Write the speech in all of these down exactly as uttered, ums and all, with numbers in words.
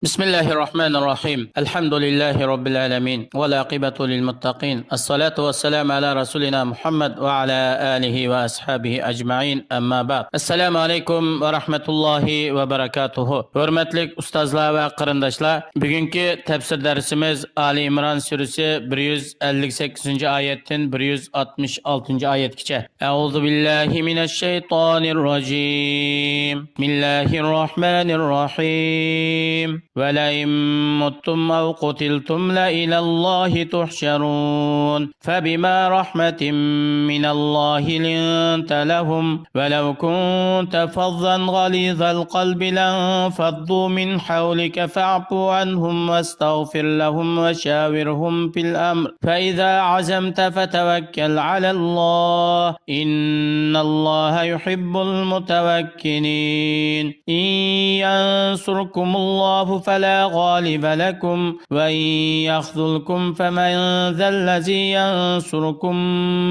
بسم الله الرحمن الرحيم. الحمد لله رب العالمين. والعاقبة للمتقين. الصلاة والسلام على رسولنا محمد وعلى آله وأصحابه أجمعين. أما بعد. السلام عليكم ورحمة الله وبركاته. ھۆرمەتلىك ئۇستازلار ۋە قېرىنداشلار، بۈگۈنكى تەپسىر دەرسىمىز ئالى ئىمران سۈرىسى بىر يۈز ئەللىك سەككىزىنچى ئايەتتىن بىر يۈز ئاتمىش ئالتىنچى ئايەتكىچە. أعوذ بالله من الشيطان الرجيم. بسم الله الرحمن الرحيم. ولئن متم أو قتلتم لإلى الله تحشرون. فبما رحمة من الله لنت لهم ولو كنت فظا غليظ القلب لانفضوا من حولك فاعف عنهم واستغفر لهم وشاورهم في الأمر فإذا عزمت فتوكل على الله إن الله يحب المتوكلين. إن ينصركم الله فلا غالب لكم وإن يخذلكم فمن ذا الذي ينصركم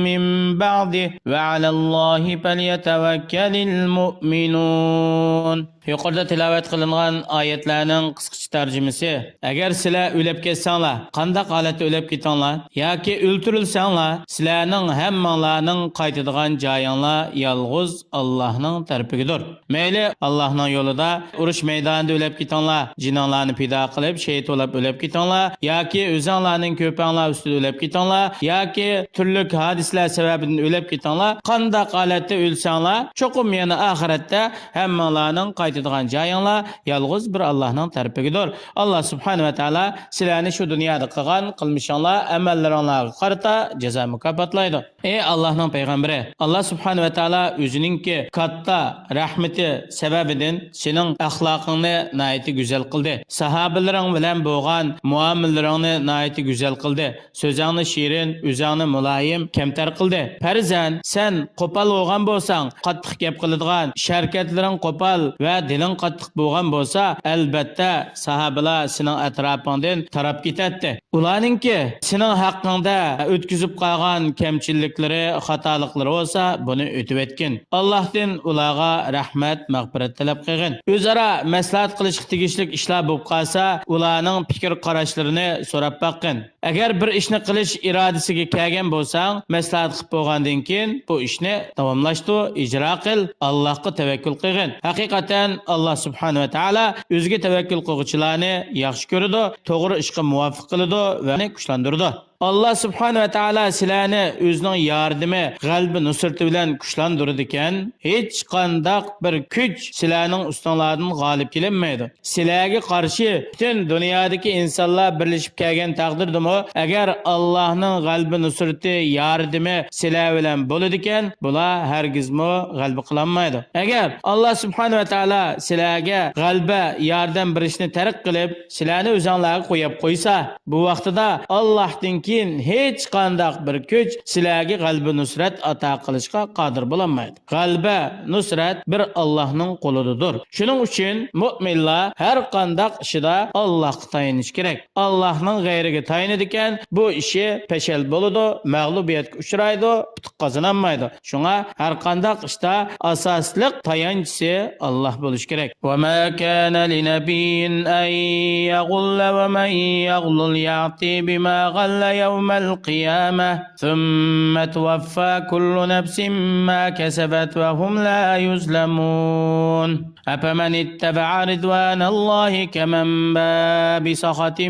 من بعده وعلى الله فليتوكل المؤمنون. يۇقىرىدا تىلاۋەت قىلىنغان ئايەتلەرنىڭ قىسقىچە تەرجىمىسى. ئەگەر سىلەر ئۆلۈپ كەتسەڭلار، قانداق ھالەتتە ئۆلۈپ كېتىڭلار؟ ياكى ئۆلتۈرۈلسەڭلار، سىلەرنىڭ ھەممىڭلارنىڭ قايتىدىغان جايىڭلار يالغۇز ئاللاھنىڭ تەرىپىگىدۇر. مەيلى، ئاللاھنىڭ يولىدا ئۇرۇش مەيدانىدا ئۆلۈپ كېتىڭلار، جېنىڭلارنى پىدا قىلىپ، شېھىت بولۇپ ئۆلۈپ كېتىڭلار، ياكى ئۆزۈڭلارنىڭ كۆپەڭلار ئۈستىدە ئۆلۈپ كېتىڭلار، ياكى تۈرلۈك ھادىسىلەر سەۋەبىدىن ئۆلۈپ كېتىڭلار، قانداق ھالەتتە ئۆلسەڭلار، چوقۇم يەنە ئاخىرەتتە ھەممىڭلارنىڭ قايتىدىغان جايىڭلار يالغۇز بىر ئاللاھنىڭ تەرىپىگىدۇر. ئاللا سۇبھانەھۇ ۋە تائالا سىلەرنى شۇ دۇنيادا قىلغان قىلمىشىڭلار، ئەمەللىرىڭلارغا قارىتا جازا مۇكاپاتلايدۇ. ئەي ئاللاھنىڭ پەيغەمبىرى، ئاللا سۇبھانەھۇ ۋە تائالا ئۆزىنىڭكى كاتتا رەھمىتى سەۋەبىدىن سېنىڭ ئەخلاقىڭنى ناھايىتى گۈزەل قىلدى. ساھابىلىرىڭ بىلەن بولغان مۇئامىلىلىرىڭنى ناھايىتى گۈزەل قىلدى. سۆزۈڭنى شېرىن، ئۆزۈڭنى مۇلايىم، كەمتەر قىلدى. پەرزەن، سەن قوپال بولغان بولساڭ، قاتتىق گەپ قىلىدىغان، ئىش-ھەرىكەتلىرىڭ قوپال ۋە دىلىڭ قاتتىق بولغان بولسا، ئەلبەتتە، ساھابىلار سېنىڭ ئەتراپىڭدىن تاراپ كېتەتتى. ئۇلارنىڭكى سېنىڭ ھەققىڭدە ئۆتكۈزۈپ قالغان كەمچىلىكلىرى، خاتالىقلىرى بولسا، بۇنى ئۆتۈۋەتكىن. ئاللاھتىن ئۇلارغا رەھمەت، مەغپىرەت تەلەپ قىلغىن. ئۆزئارا مەسلىھەت قىلىشقا تېگىشلىك ئىشلار بولۇپ قالسا، ئۇلارنىڭ پىكىر قاراشلىرىنى سوراپ باققىن. ئەگەر بىر ئىشنى قىلىش ئىرادىسىگە كەلگەن بولساڭ، مەسلىھەت قىلىپ بولغاندىن كېيىن بۇ ئىشنى داۋاملاشتۇر، ئىجرا قىل، ئاللاھقا تەۋەككۈل قىلغىن. ھەقىقەتەن ئاللا سۇبھانەھۇ ۋە تائالا ئۆزىگە تەۋەككۈل قىلغۇچىلارنى ياخشى كۆرىدۇ، توغرا ئىشقا مۇۋاپىق قىلىدۇ ۋە ئۇنى كۈچلەندۈرىدۇ. ئاللا سۇبھانەھۇ ۋە تائالا سىلەرنى ئۆزىنىڭ ياردىمى، غەلىبە نۇسرىتى بىلەن كۈچلەندۈرىدىكەن، ھېچقانداق بىر كۈچ سىلەرنىڭ ئۈستۈڭلاردىن غالىب كېلەلمەيدۇ. سىلەرگە قارشى پۈتۈن دۇنيادىكى ئىنسانلار بىرلىشىپ كەلگەن تەقدىردىمۇ، ئەگەر ئاللاھنىڭ غەلىبە نۇسرىتى، ياردىمى سىلەر بىلەن بولىدىكەن، بۇلار ھەرگىزمۇ غەلىبە قىلالمايدۇ. ئەگەر ئاللا سۇبھانەھۇ ۋە تائالا سىلەرگە غەلىبە، ياردەم بېرىشنى تەرك قىلىپ، سىلەرنى ئۆزۈڭلارغا قويۇپ قويسا، بۇ ۋاقتىدا ئاللاھتىن كېيىن ھېچقانداق بىر كۈچ سىلەرگە غەلىبە نۇسرەت ئاتا قىلىشقا قادىر بولالمايدۇ. غەلىبە، نۇسرەت بىر ئاللاھنىڭ قولىدىدۇر. شۇنىڭ ئۈچۈن مۆمىنلار ھەر قانداق ئىشىدا ئاللاھقا تايىنىشى كېرەك. ئاللاھنىڭ غەيرىگە تايىنىدىكەن، بۇ ئىشى پەشەل بولىدۇ، مەغلۇبىيەتكە ئۇچرايدۇ، ئۇتۇق قازىنالمايدۇ. شۇڭا ھەر قانداق ئىشتا ئاساسلىق تايانچىسى ئاللاھ بولۇشى كېرەك. وما كان لنبي أن يغل ومن يغلل يأت بما غل يوم القيامة ثم توفى كل نفس ما كسبت وهم لا يظلمون. أفمن اتبع رضوان الله كمن باء بسخط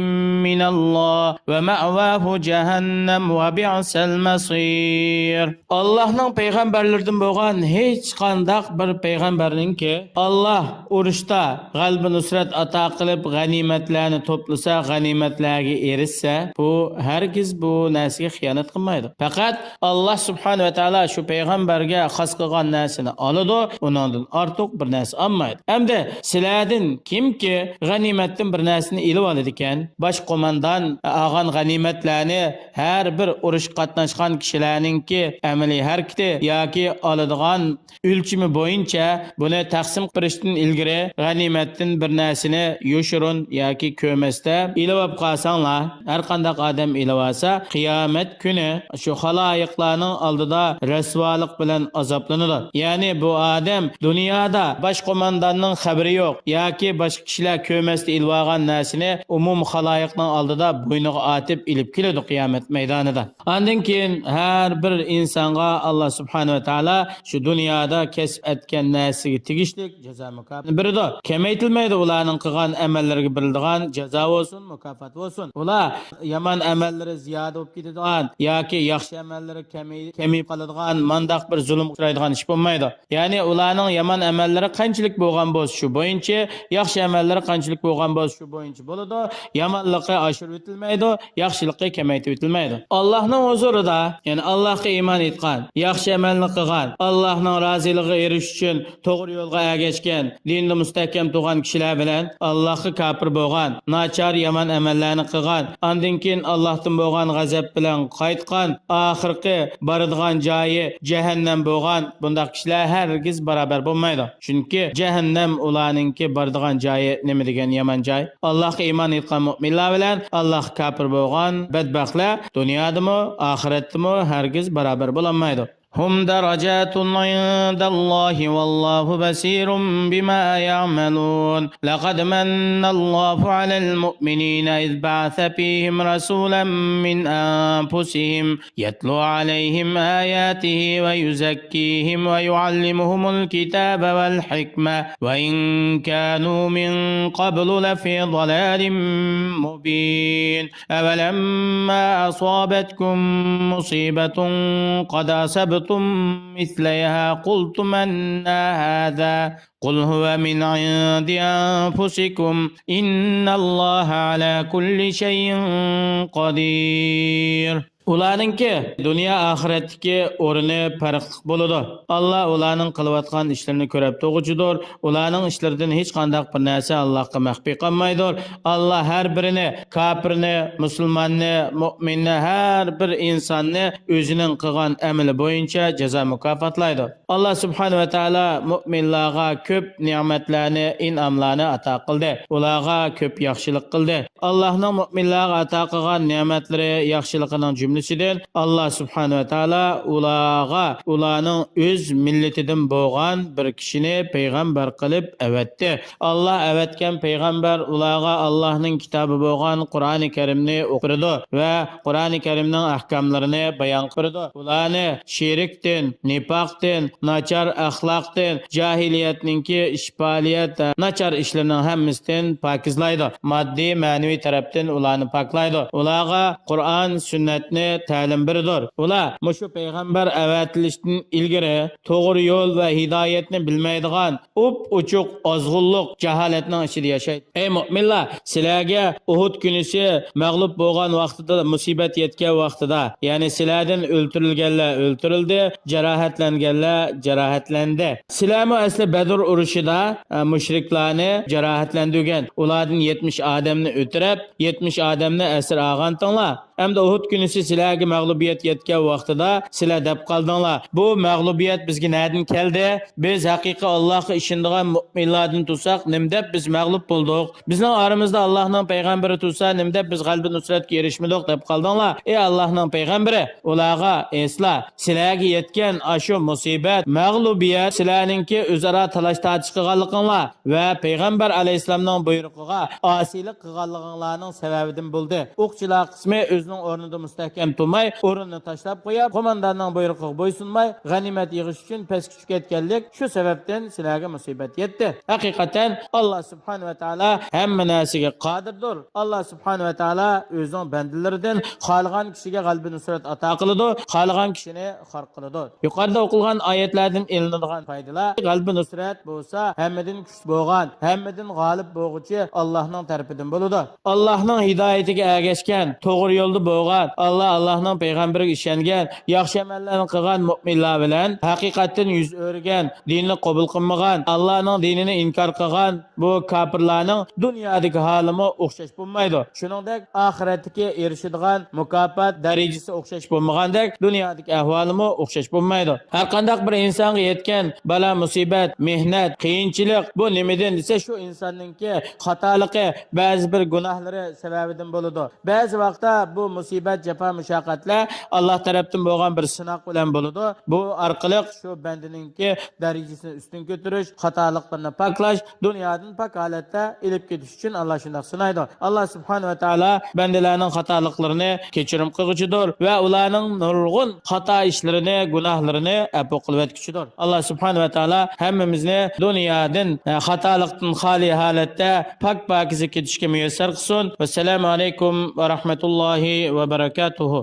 من الله ومأواه جهنم وبئس المصير. ئاللاھنىڭ پەيغەمبەرلىرىدىن بولغان ھېچقانداق بىر پەيغەمبەرنىڭكى، ئاللاھ ئۇرۇشتا غەلىبە نۇسرەت ئاتا قىلىپ، غەنىيمەتلەرنى توپلىسا، غەنىيمەتلەرگە ئېرىشسە، بۇ ھەرگىز بۇ نەرسىگە خىيانەت قىلمايدۇ. پەقەت ئاللاھ سۇبھانەھۇ ۋە تائالا شۇ پەيغەمبەرگە خاس قىلغان نەرسىنى ئالىدۇ، ئۇنىڭدىن ئارتۇق بىر نەرسە ئالمايدۇ. ئەمدى سىلەردىن كىمكى غەنىيمەتتىن بىر نەرسىنى ئېلىۋالىدىكەن؟ باش قوماندان ئالغان غەنىيمەتلەرنى ھەر بىر ئۇرۇشقا قاتناشقان كىشىلەرنىڭكى ئەمەلىي ھەرىكىتى ياكى ئالىدىغان ئۆلچىمى بويىچە بۇنى تەقسىم قىلىپ بېرىشتىن ئىلگىرى غەنىيمەتتىن بىر نەرسىنى يوشۇرۇن ياكى كۆرمەستە ئېلىۋاپ قالساڭلار، ھەرقانداق ئادەم ئېلىۋالسا، قالسا، قىيامەت كۈنى شۇ خالايىقلارنىڭ ئالدىدا رەسۋالىق بىلەن ئازابلىنىدۇ. يەنى بۇ ئادەم دۇنيادا باش قومانداننىڭ خەۋىرى يوق ياكى باشقا كىشىلەر كۆرمەستە ئېلىۋالغان نەرسىنى ئومۇم خالايىقنىڭ ئالدىدا بوينىغا ئارتىپ ئېلىپ كېلىدۇ قىيامەت مەيدانىدا. ئاندىن كېيىن ھەر بىر ئىنسانغا ئاللا سۇبھانەھۇ ۋە تائالا شۇ دۇنيادا كەسىپ ئەتكەن نەرسىگە تېگىشلىك جازا مۇكاپاتنى بېرىدۇ. كېمەيتىلمەيدۇ ئۇلارنىڭ قىلغان ئەمەللىرىگە بېرىلىدىغان جازا بولسۇن، مۇكاپات بولسۇن. ئۇلار يامان ئەمەللىرى زىيادە بولۇپ كېتىدىغان ياكى ياخشى ئەمەللىرى كېمەي-، كېمىيىپ قالىدىغان مانداق بىر زۇلۇمغا ئۇچرايدىغان ئىش بولمايدۇ. يەنى ئۇلارنىڭ يامان ئەمەللىرى قانچىلىك بولغان بولسا شۇ بويىچە، ياخشى ئەمەللىرى قانچىلىك بولغان بولسا شۇ بويىچە بولىدۇ. يامانلىقى ئاشۇرۇۋېتىلمەيدۇ، ياخشىلىقى كېمەيتىۋېتىلمەيدۇ. ئاللاھنىڭ ھۇزۇرىدا، يەنى ئاللاھقا ئىمان ئېيتقان، ياخشى ئەمەلنى قىلغان، ئاللاھنىڭ رازىلىقىغا ئېرىشىش ئۈچۈن توغرا يولغا ئەگەشكەن، دىندا مۇستەھكەم تۇرغان كىشىلەر بىلەن ئاللاھقا كاپىر بولغان، ناچار يامان ئەمەللەرنى قىلغان، ئاندىن كېيىن ئاللاھتىن بولغان غەزەپ بىلەن قايتقان، ئاخىرقى بارىدىغان جايى جەھەننەم بولغان بۇنداق كىشىلەر ھەرگىز باراۋەر بولمايدۇ. چۈنكى جەھەننەم ئۇلارنىڭكى بارىدىغان جايى نېمە دېگەن يامان جاي. ئاللاھقا ئىمان ئېيتقان مۆمىنلەر بىلەن ئاللاھقا كاپىر بولغان بەتبەختلەر دۇنيادىمۇ، ئاخىرەتتىمۇ ھەرگىز باراۋەر بولالمايدۇ. هم درجات عند الله والله بصير بما يعملون. لقد من الله على المؤمنين إذ بعث فيهم رسولا من أنفسهم يتلو عليهم آياته ويزكيهم ويعلمهم الكتاب والحكمة وإن كانوا من قبل لفي ضلال مبين. أولما أصابتكم مصيبة قد أصبتم مثليها قلتم أنى هذا قل هو من عند أنفسكم إن الله على كل شيء قدير. ئۇلارنىڭكى دۇنيا ئاخىرەتتىكى ئورنى پەرقلىق بولىدۇ. ئاللا ئۇلارنىڭ قىلىۋاتقان ئىشلىرىنى كۆرۈپ تۇرغۇچىدۇر. ئۇلارنىڭ ئىشلىرىدىن ھېچقانداق بىر نەرسە ئاللاھقا مەخپىي قالمايدۇ. ئاللا ھەر بىرىنى، كاپىرنى، مۇسۇلماننى، مۇئمىننى، ھەر بىر ئىنساننى ئۆزىنىڭ قىلغان ئەمىلى بويىچە جازا مۇكاپاتلايدۇ. ئاللا سۇبھانەھۇ ۋە تائالا مۇئمىنلارغا كۆپ نېمەتلەرنى، ئىنئاملارنى ئاتا قىلدى. ئۇلارغا كۆپ ياخشىلىق قىلدى. ئاللاھنىڭ مۆمىنلەرگە ئاتا قىلغان نېمەتلىرى، ياخشىلىقىنىڭ جۈملىسىدىن، ئاللا سۇبھانەھۇ ۋە تائالا ئۇلارغا ئۇلارنىڭ ئۆز مىللىتىدىن بولغان بىر كىشىنى پەيغەمبەر قىلىپ ئەۋەتتى. ئاللا ئەۋەتكەن پەيغەمبەر ئۇلارغا ئاللاھنىڭ كىتابى بولغان قۇرئانى كەرىمنى ئوقۇپ بېرىدۇ ۋە قۇرئانى كەرىمنىڭ ئەھكاملىرىنى بايان قىلىپ بېرىدۇ. ئۇلارنى شېرىكتىن، نىپاقتىن، ناچار ئەخلاقتىن، جاھىلىيەتنىڭكى ئىش پائالىيەت، ناچار ئىشلىرىنىڭ ھەممىسىدىن پاكىزلايدۇ. ماددىي، مەنىۋى تەرەپتىن ئۇلارنى پاكلايدۇ. ئۇلارغا قۇرئان، سۈننەتنى تەلىم بېرىدۇ. ئۇلار مۇشۇ پەيغەمبەر ئەۋەتىلىشتىن ئىلگىرى توغرا يول ۋە ھىدايەتنى بىلمەيدىغان ئوپئوچۇق ئازغۇنلۇق، جاھالەتنىڭ ئىچىدە ياشايدۇ. ئەي مۆمىنلەر، سىلەرگە ئۇھۇد كۈنىسى مەغلۇپ بولغان ۋاقتىدا، مۇسىبەت يەتكەن ۋاقتىدا، يەنى سىلەردىن ئۆلتۈرۈلگەنلەر ئۆلتۈرۈلدى، جاراھەتلەنگەنلەر جاراھەتلەندى. سىلەرمۇ ئەسلى بەدر ئۇرۇشىدا، ئە، مۇشرىكلارنى جاراھەتلەندۈرگەن، ئۇلاردىن يەتمىش ئادەمنى ئۆلتۈرۈپ، يەتمىش ئادەمنى ئەسىر ئالغانتىڭلار. ئەمدى ئۇھۇد كۈنىسى سىلەرگە مەغلۇبىيەت يەتكەن ۋاقتىدا سىلەر دەپ قالدىڭلار، بۇ مەغلۇبىيەت بىزگە نەدىن كەلدى؟ بىز ھەقىقىي ئاللاھقا ئىشىنىدىغان مۆمىنلاردىن تۇرساق، نېمە دەپ بىز مەغلۇپ بولدۇق؟ بىزنىڭ ئارىمىزدا ئاللاھنىڭ پەيغەمبىرى تۇرسا، نېمە دەپ بىز غەلىبە نۇسرەتكە ئېرىشمىدۇق دەپ قالدىڭلار؟ ئەي ئاللاھنىڭ پەيغەمبىرى، ئۇلارغا ئېيتسىلا، سىلەرگە يەتكەن ئاشۇ مۇسىبەت، مەغلۇبىيەت سىلەرنىڭكى ئۆزئارا تالاش تارتىش قىلغانلىقىڭلار ۋە پەيغەمبەر ئەلەيھىسسالامنىڭ بۇيرۇقىغا ئاسىيلىق قىلغانلىقىڭلارنىڭ سەۋەبىدىن بولدى. ئوقچىلار قىسمى ئۆزىنىڭ ئورنىدا مۇستەھكەم تۇرماي، ئورنىنى تاشلاپ قويۇپ، قومانداننىڭ بۇيرۇقىغا بويسۇنماي، غەنىيمەت يىغىش ئۈچۈن پەسكە چۈشۈپ كەتكەنلىك، شۇ سەۋەبتىن سىلەرگە مۇسىبەت يەتتى. ھەقىقەتەن، ئاللا سۇبھانەھۇ ۋە تائالا ھەممە نەرسىگە قادىردۇر. ئاللا سۇبھانەھۇ ۋە تائالا ئۆزىنىڭ بەندىلىرىدىن خالىغان كىشىگە غەلىبە نۇسرەت ئاتا قىلىدۇ، خالىغان كىشىنى غەرق قىلىدۇ. يۇقىرىدا ئوقۇلغان ئايەتلەردىن ئېلىنىدىغان پايدىلار، غەلىبە نۇسرەت بولسا ھەممىدىن كۈچلۈك بولغان، ھەممىدىن غالىب بولغۇچى ئاللاھنىڭ تەرىپىدىن بولىدۇ. ئاللاھنىڭ ھىدايىتىگە ئەگەشكەن، توغرا يولدا بولغان، ئاللا، ئاللاھنىڭ پەيغەمبىرىگە ئىشەنگەن، ياخشى ئەمەللەرنى قىلغان مۆمىنلەر بىلەن ھەقىقەتتىن يۈز ئۆرۈگەن، دىننى قوبۇل قىلمىغان، ئاللانىڭ دىنىنى ئىنكار قىلغان بۇ كاپىرلارنىڭ دۇنيادىكى ھالىمۇ ئوخشاش بولمايدۇ. شۇنىڭدەك ئاخىرەتتىكى ئېرىشىدىغان مۇكاپات دەرىجىسى ئوخشاش بولمىغاندەك، دۇنيادىكى ئەھۋالىمۇ ئوخشاش بولمايدۇ. ھەرقانداق بىر ئىنسانغا يەتكەن بالا مۇسىبەت، مېھنەت، قىيىنچىلىق بۇ نېمىدىن دېسە، شۇ ئىنساننىڭكى خاتالىقى، بەزى بىر گۇناھلىرى سەۋەبىدىن بولىدۇ. بەزى ۋاقىتتا بۇ بۇ مۇسىبەت، جاپا، مۇشەققەتلەر ئاللا تەرەپتىن بولغان بىر سىناق بىلەن بولىدۇ. بۇ ئارقىلىق شۇ بەندىنىڭكى دەرىجىسىنى ئۈستۈن كۆتۈرۈش، خاتالىقلىرىنى پاكلاش، دۇنيادىن پاك ھالەتتە ئېلىپ كېتىش ئۈچۈن ئاللا شۇنداق سىنايدۇ. ئاللا سۇبھانەھۇ ۋە تائالا بەندىلەرنىڭ خاتالىقلىرىنى كەچۈرۈم قىلغۇچىدۇر ۋە ئۇلارنىڭ نۇرغۇن خاتا ئىشلىرىنى، گۇناھلىرىنى ئەپۇ قىلىۋەتكۈچىدۇر. ئاللا سۇبھانەھۇ ۋە تائالا ھەممىمىزنى دۇنيادىن، ئە، خاتالىقتىن خالىي ھالەتتە پاك پاكىزە كېتىشكە مۇيەسسەر قىلسۇن. ۋەسسالامۇ ئەلەيكۇم ۋە رەھمەتۇللاھى ۋە بەرەكاتۇھۇ.